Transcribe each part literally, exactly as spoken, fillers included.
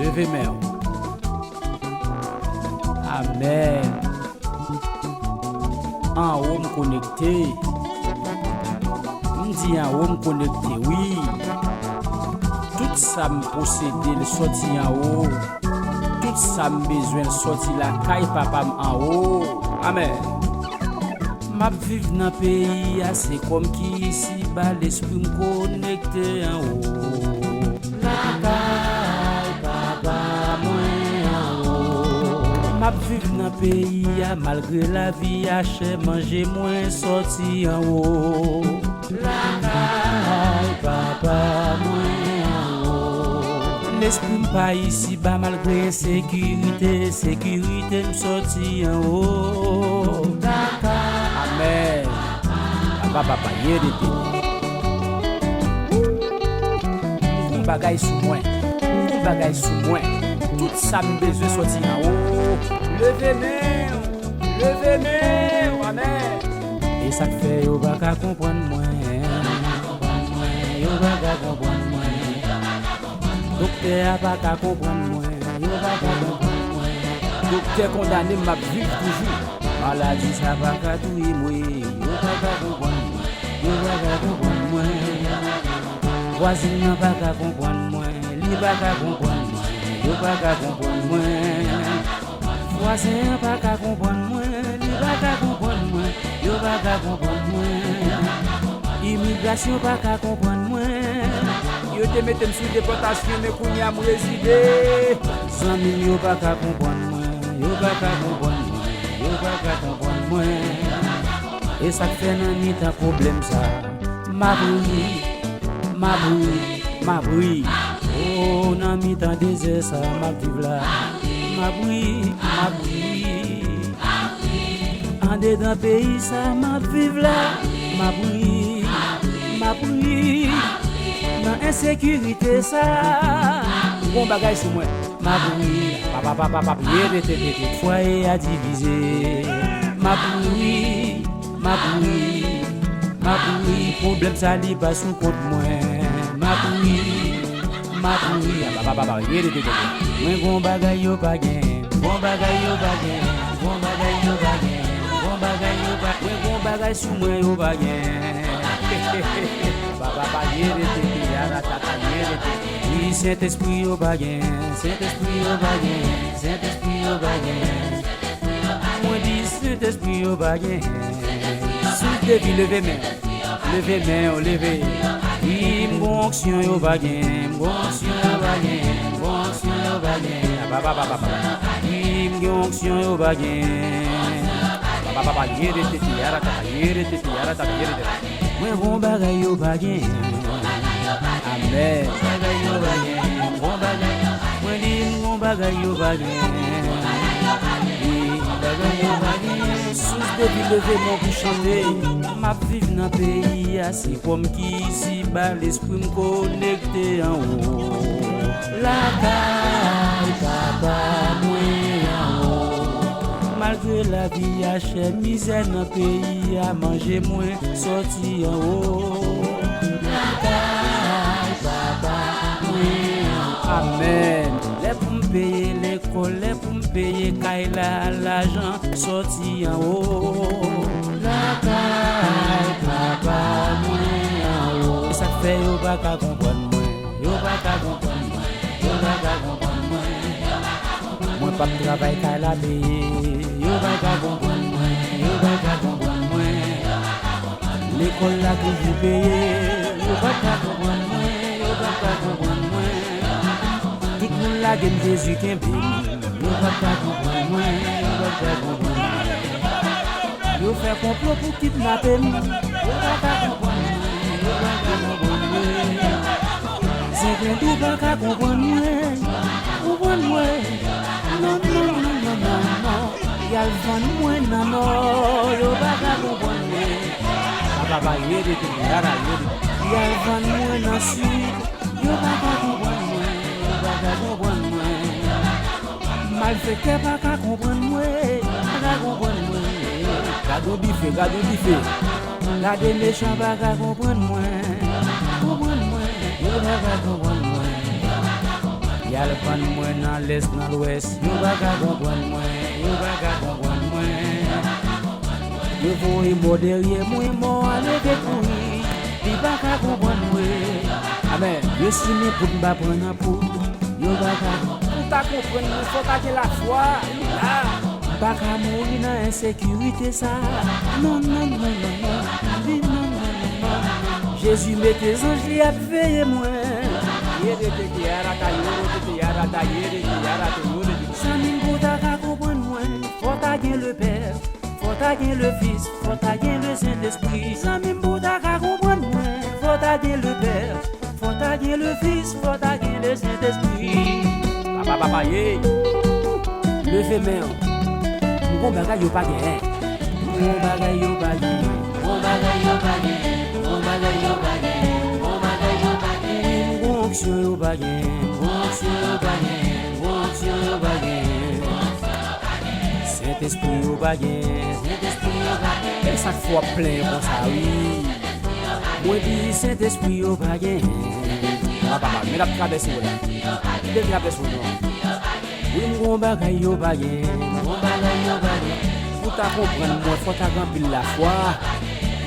Leve men w. Amèn. Anwo m konekte. M di anwo m konekte, wi. Tout sa m posede, l sòti anwo. Tout sa m bezwen, l sòti lakay Papa m anwo. Amèn. M ap viv nan peyi a, se kò m ki isiba, lespri m konekte anwo. Lakay Papa mwen anwo. M ap viv nan peyi a, malgre lavi a chè, manje mwen sòti anwo. Lakay Papa mwen anwo. Lespri m pa isiba, malgre ensekirite, sekirite m sòti anwo. Amèn. Papa, papa, yedede. Gon bagay sou mwen. Gon bagay sou mwen. Tout sa m bezwen sòti anwo. Leve men w. Leve men w. Amèn. E sa k fè yo pa ka konprann mwen. Yo pa ka konprann mwen. Doktè a pa ka konprann mwen. Yo pa ka konprann mwen. Doktè kondane m, m ap viv toujou. Maladi sa pa ka touye mwen. Yo pa ka konprann mwen. Yo pa ka konprann mwen. Vwazin nan pa ka konprann mwen. Li pa ka konprann mwen. Yo pa ka konprann mwen. Vwazen an pa ka konprann mwen. Li pa ka konprann mwen. Yo pa ka konprann mwen. Imigrasyon pa ka konprann mwen. Yo te mete m sou depòtasyon, men kounye a m rezide. Zanmi m yo pa ka konprann mwen. Yo pa ka konprann mwen. Yo pa ka konprann mwen. E sa k fè nan mitan pwoblèm sa, m ap ri, m ap ri, m ap ri. O, nan mitan dezè sa m ap viv la, m ap ri, m ap ri. Andedan peyi sa m ap viv la, m ap ri, m ap ri. Nan ensekirite sa, gon bagay sou mwen. M ap ri, pa, pa, pa, pa, pa, ye, te, te, te, te. Fwaye a divize. M ap ri, m ap ri, m ap ri. Pwoblèm sa li pa sou kont mwen. M ap ri, m ap ri, a, pa, pa, pa, pa, ye, te, te, te, te. Mwen gon bagay yo pa gen. Gon bagay yo pa gen. Gon bagay yo pa gen. Gon bagay yo pa. Mwen gon bagay sou mwen yo pa gen. Papa pa yere tete, yara tata yere tete. Di Sentespri yo pa gen, Sentespri yo pa gen, Sentespri yo pa gen. Mwen di Sentespri yo pa gen. Sous de vi, leve men, leve men, yo leve. Di m gon onksyon yo pa gen, m gon onksyon yo pa gen, m gon onksyon yo pa gen. Papa, papa, papa. Di m gen onksyon yo pa gen. Papa, papa, yere tete, yara tata, yere tete, yara tata, yere tete. Mwen gon bagay yo pa gen. Amèn. Bagay yo pa gen. Gon bagay. Mwen di m gon bagay yo pa gen. Wi, bagay yo pa gen. Sous de vi, leve men pou chante. M ap viv nan peyi a, se kò m ki isiba, lespri m konekte anwo. Lakay papa mwen anwo. Malgre lavi a chè, mizè nan peyi a, manje mwen sòti anwo. Lakay papa mwen anwo. Amèn. Lè pou m peye lekòl, lè pou m peye kay la, lajan sòti anwo. Lakay papa mwen anwo. Sa k fè yo pa ka konprann mwen, yo pa ka konprann mwen, yo pa ka konprann mwen. Mwen p ap travay kay la peye. Yo pa ka konprann mwen, yo pa ka konprann mwen. Lekòl la toujou peye. Yo pa ka konprann mwen, yo pa ka konprann mwen. Tout moun lage m, Jezi kenbe m. Yo pa ka konprann mwen, yo pa ka konprann mwen. Yo fè konplo pou kidnape m. Yo pa ka konprann mwen, yo pa ka konprann mwen. Zenglendo pa ka konprann mwen, konprann mwen. Non, non, non, non, non, non. Y al vann mwen nan nò, yo pa ka konprann mwen. Papa pa yere te yara yere. Y al vann mwen nan sid, yo pa ka konprann mwen, yo pa ka konprann mwen. Malfektè pa ka konprann mwen, pa ka konprann mwen. Gade yon dife, gade yon dife. Gade mechan pa ka konprann mwen, konprann mwen, yo pa ka konprann mwen. Y Y al vann mwen nan lès, nan lwès, yo pa ka konprann mwen, yo pa ka konprann mwen. Yo voye mò dèyè mwen, mò a leve kouri, li pa ka konprann mwen. Amèn. Yo simen poud, m pa pran nan poud, yo pa ka. Pou ta konprann mwen, fò ta gen lafwa, wi la. M pa ka mouri nan ensekirite sa. Non, non, non, non, non. Li non, non, non, non, non. Jezi mete zanj li ap veye mwen. Yere tete arata yoro tete arata yere tete arata yoro tete. Zanmi m pou ta ka konprann mwen, fò ta gen Lepè, fò ta gen Lefis, fò ta gen Lesentespri. Zanmi m pou ta ka konprann mwen, fò ta gen Lepè, fò ta gen Lefis, fò ta gen Lesentespri. Papa, papa, ye. Leve men w. M gon bagay yo pa genyen. M gon bagay yo pa genyen. M gon bagay yo pa genyen. M gon bagay yo pa genyen. M gon bagay yo pa genyen. M gon onksyon yo pa genyen. M gon onksyon yo pa genyen. M gon onksyon yo pa genyen. Sentespri yo pa genyen. Sentespri yo pa genyen. E sa k fè w ap plenyen konsa, wi. Mwen di Sentespri yo pa genyen. Papa, papa, men l ap travèse w la. Li te travèse w non. Wi, m gon bagay yo pa genyen. M gon bagay yo pa genyen. Pou ta konprann mwen, fò ta gen anpil lafwa.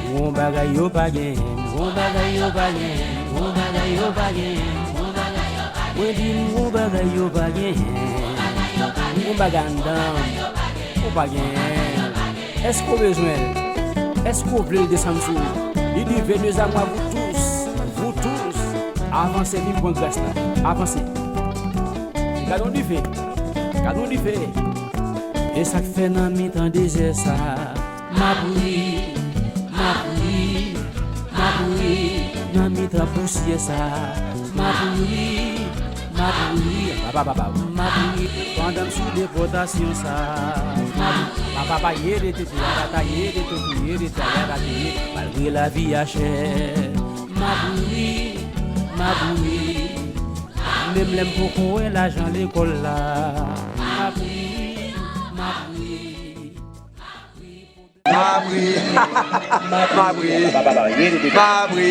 M gon bagay yo pa genyen. M gon bagay yo pa genyen. M gon bagay yo pa genyen. M gon bagay yo pa genyen. Mwen di m gon bagay yo pa genyen. M gon bagay anndan m. Ou pa genyen. Èske w bezwen l? Èske w vle l desann sou ou? Li di, venez à moi, vous tous, vous tous. Avanse, vin pran gras la. Avanse. Gade yon dife. Gade yon dife. E sa k fè nan mitan dezè sa, m ap ri, m ap ri, m ap ri. Nan mitan pousyè sa, m ap ri, m ap ri. Papa, papa, m ap ri. Pandan m sou depòtasyon sa, m ap ri. Papa, papa, yere tete, yara ta, yere tete, yere ta, yara tete. Malgre lavi a chè, m ap ri, m ap ri. Menm lè m poko wè lajan lekòl la, m ap ri, m ap ri. M ap ri, m ap ri, m ap ri.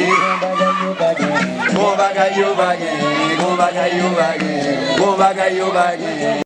Gon bagay yo pa gen, gon bagay yo pa gen, gon bagay yo pa gen.